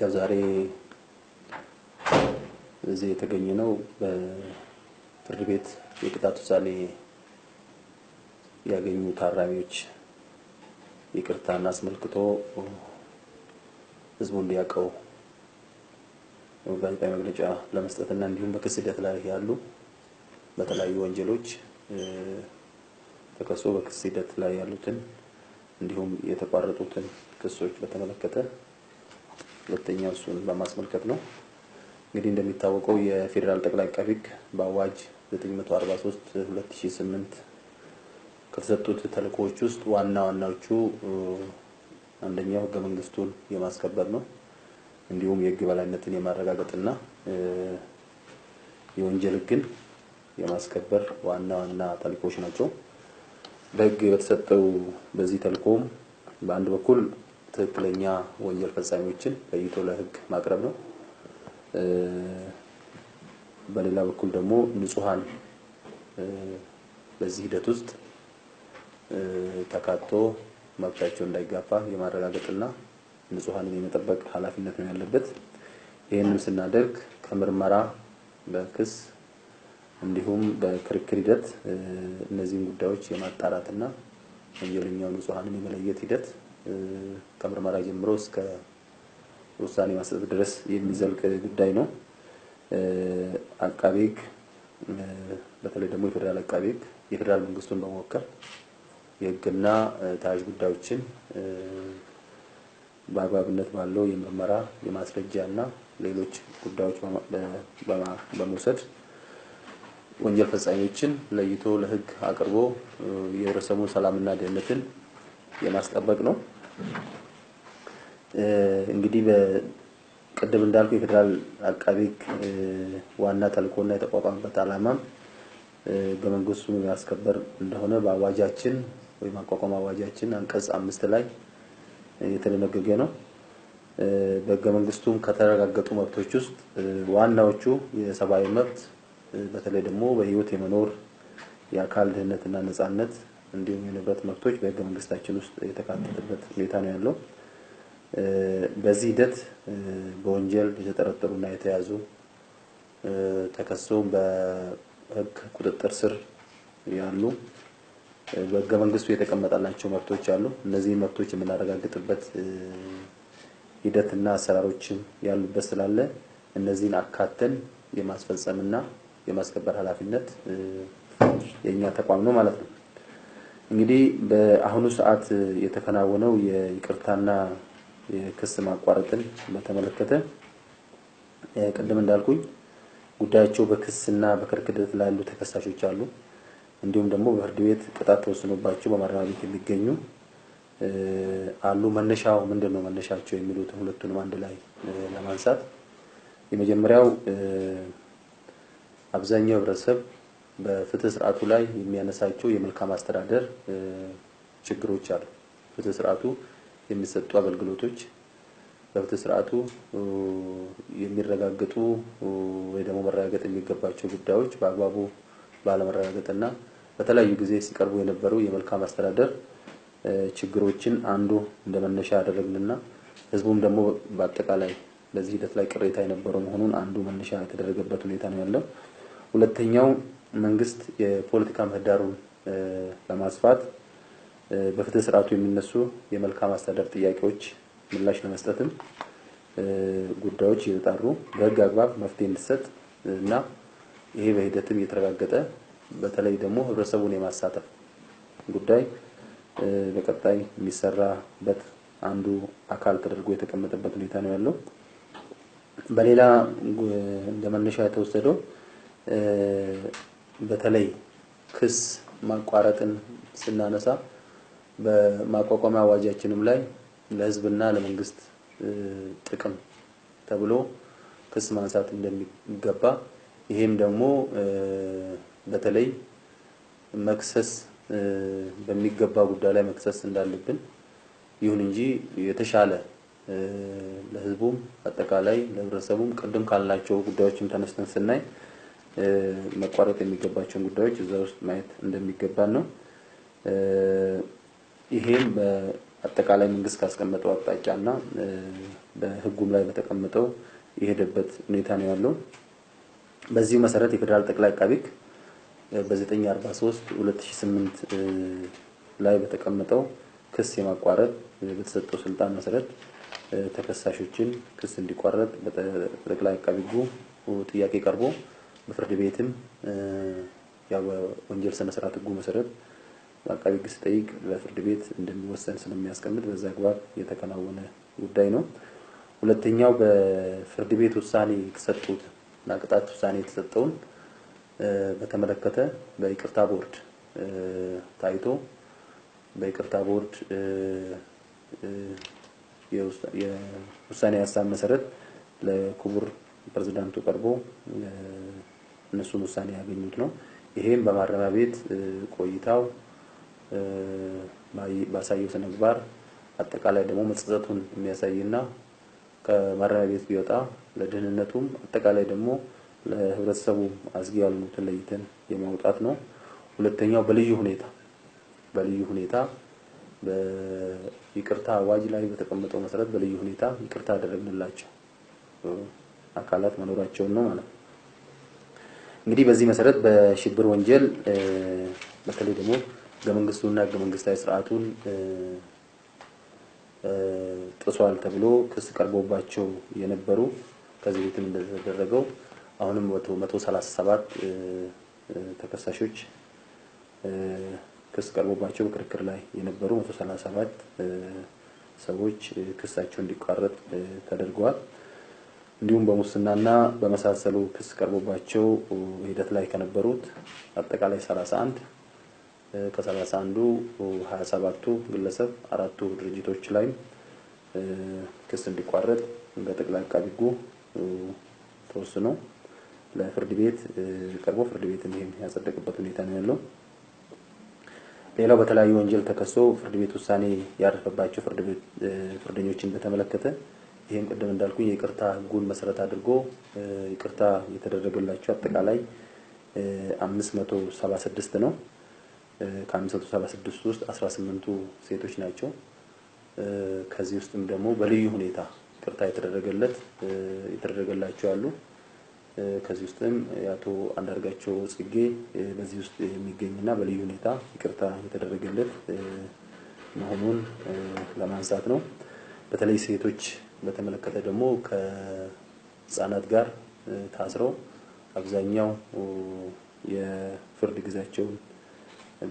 ያው ዛሬ እዚህ የተገኘ ነው በፍርድ ቤት የቅጣት ውሳኔ ያገኙ ታራሚዎች ይቅርታን አስመልክቶ ህዝቡ እንዲያውቀው ጋዜጣዊ መግለጫ ለመስጠትና እንዲሁም በክስ ሂደት ላይ ያሉ በተለያዩ ወንጀሎች ተከሶ በክስ ሂደት ላይ ያሉትን እንዲሁም የተቋረጡትን ክሶች በተመለከተ ሁለተኛው እሱን በማስመልከት ነው። እንግዲህ እንደሚታወቀው የፌዴራል ጠቅላይ አቃቤ ሕግ በአዋጅ 943 2008 ከተሰጡት ተልእኮዎች ውስጥ ዋና ዋናዎቹ አንደኛው ህገ መንግስቱን የማስከበር ነው። እንዲሁም የህግ የበላይነትን የማረጋገጥና የወንጀል ህግን የማስከበር ዋና ዋና ተልእኮዎች ናቸው። በህግ በተሰጠው በዚህ ተልእኮም በአንድ በኩል ትክክለኛ ወንጀል ፈጻሚዎችን ለይቶ ለህግ ማቅረብ ነው። በሌላ በኩል ደግሞ ንጹሃን በዚህ ሂደት ውስጥ ተካቶ መብታቸው እንዳይጋፋ የማረጋገጥና ንጹሃንን የመጠበቅ ኃላፊነት ነው ያለበት። ይህንም ስናደርግ ከምርመራ በክስ እንዲሁም በክርክር ሂደት እነዚህን ጉዳዮች የማጣራትና ወንጀለኛው ንጹሃንን የመለየት ሂደት ከምርመራ ጀምሮ እስከ ውሳኔ ማሰጠት ድረስ የሚዘልቅ ጉዳይ ነው። አቃቤ ሕግ በተለይ ደግሞ የፌዴራል አቃቤ ሕግ የፌዴራል መንግስቱን በመወከል የህግና ተያያዥ ጉዳዮችን በአግባብነት ባለው የምርመራ የማስረጃና ሌሎች ጉዳዮች በመውሰድ ወንጀል ፈጻሚዎችን ለይቶ ለህግ አቅርቦ የህብረተሰቡን ሰላምና ደህንነትን የማስጠበቅ ነው። እንግዲህ በቅድም እንዳልኩ የፌዴራል አቃቤ ሕግ ዋና ተልእኮና የተቋቋመበት ዓላማም ህገ መንግስቱን የማስከበር እንደሆነ በአዋጃችን ወይም ማቋቋም አዋጃችን አንቀጽ 5 ላይ የተደነገገ ነው። በህገ መንግስቱም ከተረጋገጡ መብቶች ውስጥ ዋናዎቹ የሰብአዊ መብት በተለይ ደግሞ በህይወት የመኖር የአካል ደህንነትና ነጻነት እንዲሁም የንብረት መብቶች በህገ መንግስታችን ውስጥ የተካተተበት ሁኔታ ነው ያለው። በዚህ ሂደት በወንጀል የተጠረጠሩና የተያዙ ተከሰው በህግ ቁጥጥር ስር ያሉ በህገ መንግስቱ የተቀመጠላቸው መብቶች አሉ። እነዚህ መብቶች የምናረጋግጥበት ሂደትና አሰራሮችም ያሉበት ስላለ እነዚህን አካተን የማስፈጸምና የማስከበር ኃላፊነት የኛ ተቋም ነው ማለት ነው። እንግዲህ በአሁኑ ሰዓት የተከናወነው የይቅርታና የክስ ማቋረጥን በተመለከተ ቅድም እንዳልኩኝ ጉዳያቸው በክስና በክርክር ሂደት ላይ ያሉ ተከሳሾች አሉ። እንዲሁም ደግሞ በፍርድ ቤት ቅጣት ተወስኖባቸው በማረሚያ ቤት የሚገኙ አሉ። መነሻው ምንድነው መነሻቸው የሚሉትን ሁለቱንም አንድ ላይ ለማንሳት የመጀመሪያው አብዛኛው ህብረተሰብ በፍትህ ስርዓቱ ላይ የሚያነሳቸው የመልካም አስተዳደር ችግሮች አሉ። ፍትህ ስርዓቱ የሚሰጡ አገልግሎቶች በፍትህ ስርዓቱ የሚረጋገጡ ወይ ደግሞ መረጋገጥ የሚገባቸው ጉዳዮች በአግባቡ ባለመረጋገጥና በተለያዩ ጊዜ ሲቀርቡ የነበሩ የመልካም አስተዳደር ችግሮችን አንዱ እንደመነሻ ያደረግንና ህዝቡም ደግሞ በአጠቃላይ በዚህ ሂደት ላይ ቅሬታ የነበረው መሆኑን አንዱ መነሻ የተደረገበት ሁኔታ ነው ያለው። ሁለተኛው መንግስት የፖለቲካ ምህዳሩን ለማስፋት በፍትህ ስርዓቱ የሚነሱ የመልካም አስተዳደር ጥያቄዎች ምላሽ ለመስጠትም ጉዳዮች እየተጣሩ በህግ አግባብ መፍትሄ እንዲሰጥ እና ይሄ በሂደትም እየተረጋገጠ በተለይ ደግሞ ህብረተሰቡን የማሳተፍ ጉዳይ በቀጣይ የሚሰራበት አንዱ አካል ተደርጎ የተቀመጠበት ሁኔታ ነው ያለው። በሌላ እንደመነሻ የተወሰደው በተለይ ክስ ማቋረጥን ስናነሳ በማቋቋሚያ አዋጃችንም ላይ ለህዝብና ለመንግስት ጥቅም ተብሎ ክስ ማንሳት እንደሚገባ ይሄም ደግሞ በተለይ መክሰስ በሚገባ ጉዳይ ላይ መክሰስ እንዳለብን ይሁን እንጂ የተሻለ ለህዝቡም አጠቃላይ ለህብረተሰቡም ቅድም ካልናቸው ጉዳዮችም ተነስተን ስናይ መቋረጥ የሚገባቸውን ጉዳዮች እዛ ውስጥ ማየት እንደሚገባን ነው። ይሄም በአጠቃላይ መንግስት ካስቀመጠው አቅጣጫና በህጉም ላይ በተቀመጠው የሄደበት ሁኔታ ነው ያለው። በዚሁ መሰረት የፌዴራል ጠቅላይ አቃቤ ሕግ በ943 2008 ላይ በተቀመጠው ክስ የማቋረጥ በተሰጠው ስልጣን መሰረት ተከሳሾችን ክስ እንዲቋረጥ በጠቅላይ አቃቤ ሕጉ ጥያቄ ቀርቦ በፍርድ ቤትም ያው በወንጀል ስነ ስርዓት ህጉ መሰረት አቃቤ ሕግ ሲጠይቅ በፍርድ ቤት እንደሚወሰን ስለሚያስቀምጥ በዛ አግባብ የተከናወነ ጉዳይ ነው። ሁለተኛው በፍርድ ቤት ውሳኔ የተሰጡት እና ቅጣት ውሳኔ የተሰጠውን በተመለከተ በይቅርታ ቦርድ ታይቶ በይቅርታ ቦርድ የውሳኔ ሀሳብ መሰረት ለክቡር ፕሬዝዳንቱ ቀርቦ እነሱን ውሳኔ ያገኙት ነው። ይሄም በማረሚያ ቤት ቆይታው ባሳየው ስነ ምግባር አጠቃላይ ደግሞ መጸጸቱን የሚያሳይና ከማረሚያ ቤት ቢወጣ ለደህንነቱም አጠቃላይ ደግሞ ለህብረተሰቡ አስጊ ያልሆኑትን ለይተን የማውጣት ነው። ሁለተኛው በልዩ ሁኔታ በይቅርታ አዋጅ ላይ በተቀመጠው መሰረት በልዩ ሁኔታ ይቅርታ ያደረግንላቸው አካላት መኖራቸውን ነው ማለት ነው። እንግዲህ በዚህ መሰረት በሽብር ወንጀል በተለይ ደግሞ ህገ መንግስቱና ህገ መንግስታዊ ስርዓቱን ጥሷል ተብሎ ክስ ቀርቦባቸው የነበሩ ከዚህ በፊትም እንደተደረገው አሁንም 137 ተከሳሾች ክስ ቀርቦባቸው ክርክር ላይ የነበሩ 137 ሰዎች ክሳቸው እንዲቋረጥ ተደርጓል። እንዲሁም በሙስናና በመሳሰሉ ክስ ቀርቦባቸው ሂደት ላይ ከነበሩት አጠቃላይ 31 ከ31ዱ 27ቱ ግለሰብ 4ቱ ድርጅቶች ላይ ክስ እንዲቋረጥ በጠቅላይ አቃቤ ሕጉ ተወስኖ ለፍርድ ቤት ቀርቦ ፍርድ ቤትም ይሄን ያጸደቀበት ሁኔታ ነው ያለው። ሌላው በተለያዩ ወንጀል ተከሶ ፍርድ ቤት ውሳኔ ያረፈባቸው ፍርድ ቤት ፍርደኞችን በተመለከተ ይሄም ቅድም እንዳልኩኝ የይቅርታ ሕጉን መሰረት አድርጎ ይቅርታ የተደረገላቸው አጠቃላይ 576 ነው። ከ576 ውስጥ 18ቱ ሴቶች ናቸው። ከዚህ ውስጥም ደግሞ በልዩ ሁኔታ ይቅርታ የተደረገላቸው አሉ። ከዚህ ውስጥም የአቶ አንዳርጋቸው ጽጌ በዚህ ውስጥ የሚገኝና በልዩ ሁኔታ ይቅርታ የተደረገለት መሆኑን ለማንሳት ነው። በተለይ ሴቶች በተመለከተ ደግሞ ከህፃናት ጋር ታስረው አብዛኛው የፍርድ ጊዜያቸውን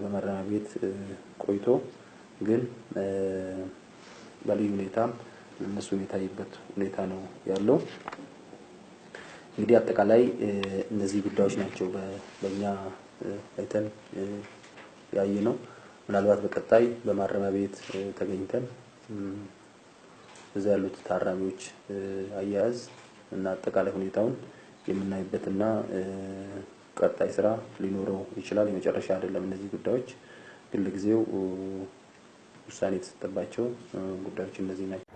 በማረሚያ ቤት ቆይቶ ግን በልዩ ሁኔታ እነሱ የታየበት ሁኔታ ነው ያለው። እንግዲህ አጠቃላይ እነዚህ ጉዳዮች ናቸው በእኛ አይተን ያየነው። ምናልባት በቀጣይ በማረሚያ ቤት ተገኝተን እዛ ያሉት ታራሚዎች አያያዝ እና አጠቃላይ ሁኔታውን የምናይበትና ቀጣይ ስራ ሊኖረው ይችላል። የመጨረሻ አይደለም። እነዚህ ጉዳዮች ግን ለጊዜው ውሳኔ የተሰጠባቸው ጉዳዮች እነዚህ ናቸው።